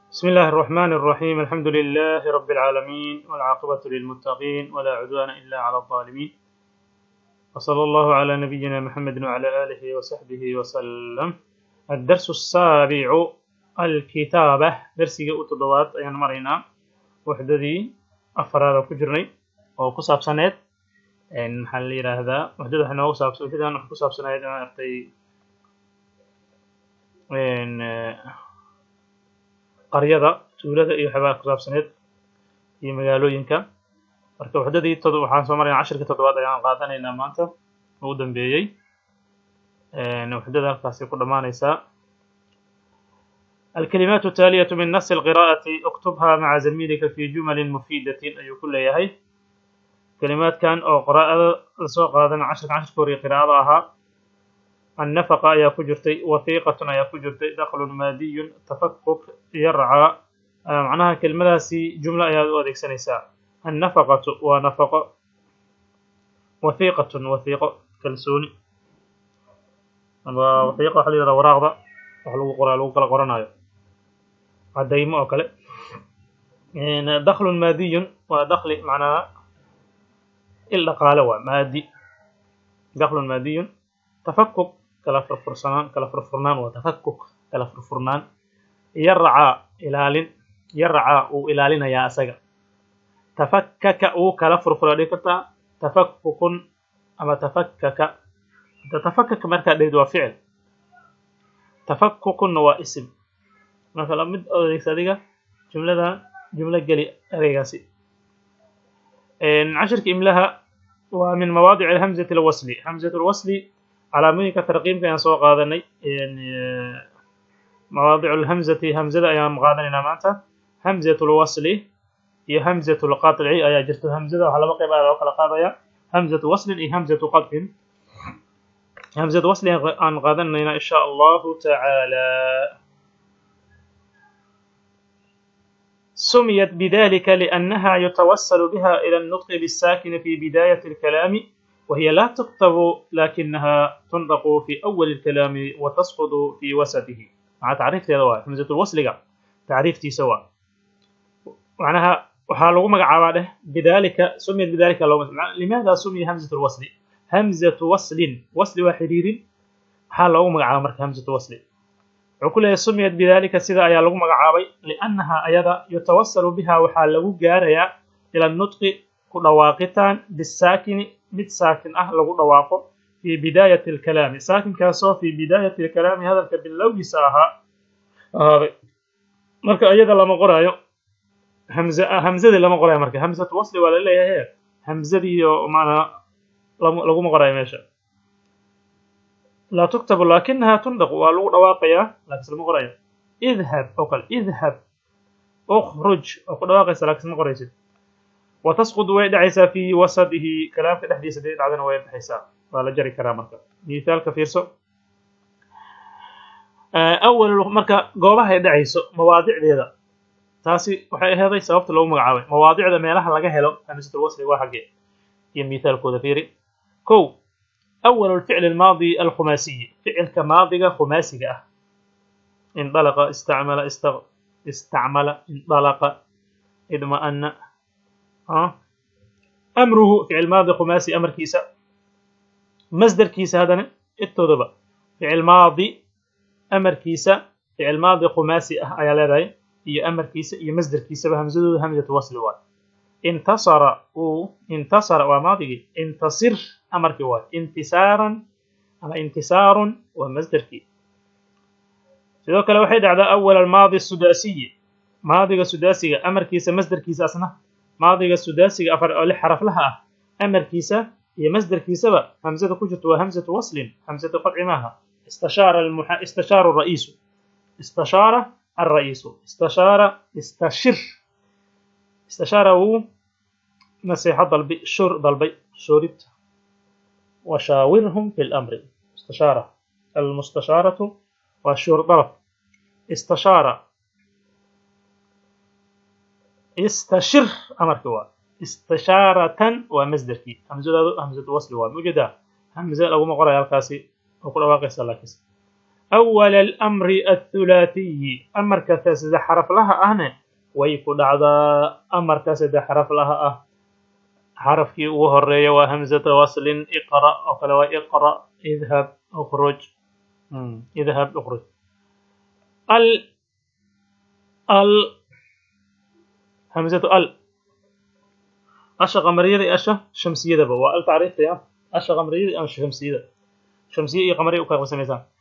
بسم الله الرحمن الرحيم، الحمد لله رب العالمين، والعاقبة للمتقين، ولا عدوان إلا على الظالمين، وصلى الله على نبينا محمد وعلى آله وصحبه وسلم. الدرس السابع، الكتابة. Darsiga u toddobaad ayaan maraynaa. Waxdadii afaraad oo ku jirnay oo ku saabsaneed, maxaa la yidhaahdaa, waxdada waxay noogu saabsan, waxdadan waxay ku saabsaneed, maaragtay, qaryada, tuulada iyo waxyaabaha ku saabsaneed iyo magaalooyinka. Marka waxdadii waxaan soo maraynaa, cashirka toddobaad ayaan qaadanaynaa maanta ugu dambeeyey. Waxdada halkaasi ku dhammaanaysaa. الكلمات التالية من نص القراءة اكتبها مع زميلك في جمل مفيدة ayuu ku leeyahay. Kalimaadkan oo qiraa'ada lasoo qaadan, cashirka cashirka hore qiraa'ada ahaa, النفقة ayaa ku jirtay، وثيقة ayaa ku jirtay، دخل مادي، تفكك، يرعى. Macnaha kelmadaasi jumla ayaad u adeegsanaysaa. النفقة waa nafaqo، وثيقة wathiiqo, kalsooni ama wathiiqo waxa la yidhahdaa waraaqda wax lagu qoraa, lagu kala qoranayo, cadaymo oo kale. دخل مادي waa dakhli, macnaha il dhaqaale waa maadi، دخل مادي. تفكك kala furfursanaan, kala furfurnaan waa تفكك, kala furfurnaan. يرعى ilaalin، يرعى uu ilaalinayaa asaga. تفكك uu kala furfura dhigi kartaa، تفكك ama تفكك. تفكك markaa dhehid waa ficil، تفكك na waa isim. Marka la mid adeegsa adiga jumlada, jumlo geli ereygaasi. Cashirka imlaha waa من مواضع همزة الوصل. همزة الوصل calaamooyinka tarqiimka ayaan soo qaadanay. مواضع الهمزة, hamzada ayaan qaadanaynaa maanta. همزة الوصل iyo همزة القطع ayaa jirto. Hamzada waxaa laba qayb loo kala qaadaya: همزة وصل iyo همزة قطع. همزة وصل aan qaadanaynaa in shaa Allahu tacaala. سميت بذلك لأنها يتوصل بها إلى النطق بالساكن في بداية الكلام، وهي لا تكتب لكنها تنطق في أول الكلام وتسقط في وسطه. مع tacriifteeda waa همزة الوصل ga tacriiftiisa waa macnaha waxaa lagu magacaabaa dheh بذلك، سميت بذلك loo. لماذا سمي همزة الوصل همزة وصل؟ وصل waa xiriirin. Maxaa loogu magacaabaa marka همزة وصل? Wuxuu ku leeyahay سميت بذلك sida ayaa lagu magacaabay، لأنها ayada، يتوصل بها waxaa lagu gaarayaa، إلى النطق ku dhawaaqitaan، بالساكن mid saakin ah lagu dhawaaqo، في بداية الكلام saakinkaasoo، في بداية الكلام hadalka bilowgiisa ahaa ahaaday. Marka iyada lama qoraayo hamza, hamzadii lama qoraayo. Marka همزة وصل waa la leeyahay, hamzadii oo macnaa laguma qoraayo meesha. لا تكتب لكنها تنطق waa lagu dhawaaqayaa, laakiin lama qorayo. اذهب oo kale، اذهب، اخرج oo ku dhawaaqaysa, laakiin ma qoraysid. وتسقط way dhacaysaa، في وسطه kalaamka dhexdiisa hadday dhacdana way baxaysaa, waa la jari karaa. Marka mithaalka fiirso. Awal marka goobaha ay dhacayso, mawaadicdeeda, taasi waxay aheeday sababta loogu magacaabay. Mawaadicda, meelaha laga helo همزة الوصل waa xaggee iyo mithaalkooda fiiri. Kow, أول الفعل الماضي الخماسي, ficilka maadiga khumaasiga ah: انطلق، استعمل، استعمل، انطلق، اطمأن. أمره, ficil maadi khumaasi amarkiisa, masdarkiisa haddana, intoodaba ficil maadi amarkiisa, ficil maadi khumaasi ah ayaa leedahay, iyo amarkiisa iyo masdarkiisaba hamsadooda همزة وصل waay. انتصر uu انتصر waa maadigii، انتصر amarkii waay، انتصارا ama انتصار waa masdarkii. Sidoo kale waxay dhacdaa أول الماضي السداسي, maadiga sudaasiga amarkiisa, masdarkiisa asna. Maadiga sudaasiga afar oo lix xaraflaha ah amarkiisa iyo masdarkiisaba hamsada ku jirto waa همزة وصل, همزة قطع maaha. استشار الرئيس، استشار الرئيس، استشار، استشر. استشار wuu nasiixo dalbay, shur dalbay, shurid. وشاورهم في الأمر. استشارة، المستشارة waa shuur dalab. استشار، استشر amarkii waa، استشارة waa masdarkii. Hamzadaadu همزة وصل waa mujada, hamze laguma qorayo halkaasi oo ku dhawaaqaysa. Laakiin Awal alamri athulaathiyi, amarka saddex xaraflaha ahne way ku dhacdaa. Amarka saddex xaraflaha ah, xarafkii ugu horeeya waa hamzata waslin. Iqra oo kale waa iqra, idhab, ukhruj, idhab, ukhruj. Al, al, hamzatu al, asha qamariyada iyo asha shamsiyadaba waa al tacriifaya. Asha qamariyada iyo asha shamsiyada, shamsiya iyo qamariya u kala qaybsamaysaa.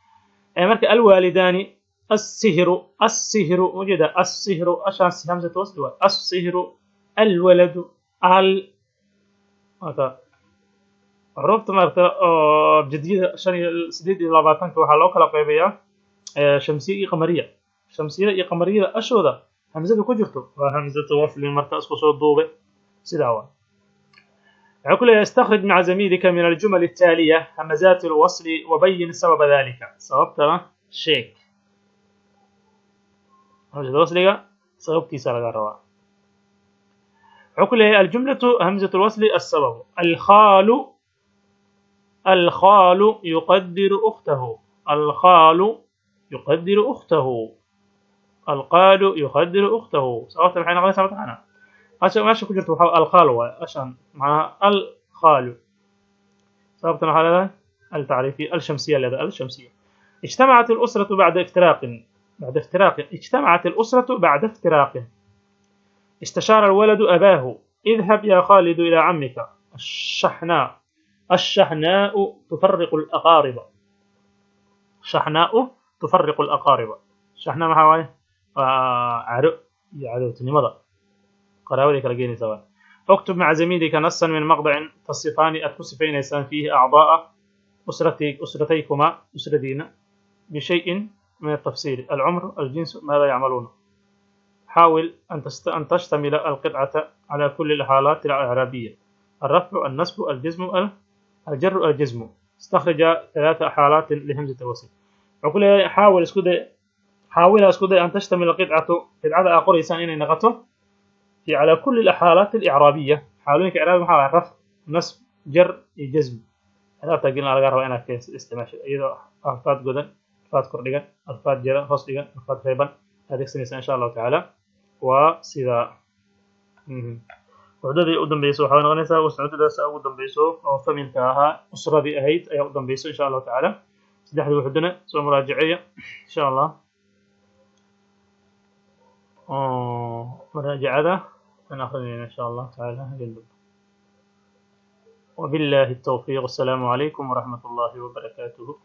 Marka alwaalidaani, assihru, assihru ujeeda, assihru, ashaas hamzatu wasli waa assihru, alwaladu, al. Marka xuruufta maaragta oo abjadiyada 25 iyo 28-ka waxaa loo kala qaybayaa shamsiya iyo qamariya. Shamsiyada iyo qamariyada ashooda hamzadu ku jirto waa hamzatu waslin. Marka isku soo duube sidaa waa. Wuxuu ku leeyahay: istakhrij maca zamiilika min aljumal الtaaliya hamazaat alwasli wabayin sababa dalika. Sababtana sheeg. Hamzada wasliga sababtiisa laga rabaa. Wuxuu ku leeyahay: aljumlatu hamzatu lwasli, السبب: الخال، الخال يقدر أخته، الخال يقدر أخته، القال يقدر أخته. Sababta maxay noqonaysaa? Mataqaanaa, asha meesha ku jirta waxaa الخال waaye ashan, macnaha الخال. Sababtan waxaa leedahay التعريفية الشمسية leedahay الشمسية. اجتمعت الأسرة بعد افتراق، بعد افتراق، اجتمعت الأسرة بعد افتراق. استشار الولد أباه. اذهب يا خالد إلى عمك. الشحناء، الشحناء تفرق الأقارب، شحناء تفرق الأقارب. شحناء maxaa waaye? Waa caro iyo cadowtinimada qaraabaday kala geenaysaa waa. اكتب مع زميلك نصا من مقطع تصفان, aad ku sifaynaysaan, فيه أعضاء أسرتي أسرتيكما, أسرتينا, بشيء من التفصيل: العمر، الجنس، ماذا يعملون. حاول أن تشتمل القطعة على كل الحالات الإعرابية: الرفع، النصب، الجزم، الجر، الجزم. استخرج ثلاث حالات لهمزة الوصل. وكل حاول isku day, حاول isku day, أن تشتمل القطعة, qidcada aa qoraysaan inay noqoto في على كل الحالات الإعرابية. Xaalooyinka إعرابي maxaa? رفع، نصب، جر iyo جزم. Icraabta gelin laga rabaa inaad isticmaasho, iyadoo alfaad godan, alfaad kor dhigan, alfaad jira hoos dhigan, alfaad reeban adeegsanaysa, insha Allahu tacaala. Waa sidaa. Wuxdadii u dambeyso waxaa noqonaysaa wuxdadaas ugu dambeyso oo familka ahaa, usradii ahayd ayaa u dambeyso, insha Allahu tacaala. Saddexdii wuxdana soo muraajaceeya, insha Allah. Muraajacada aan akrinayna, insha Allah tacaala, habeen dambe. وبالله التوفيق. السلام عليكم ورحمة الله وبركاته.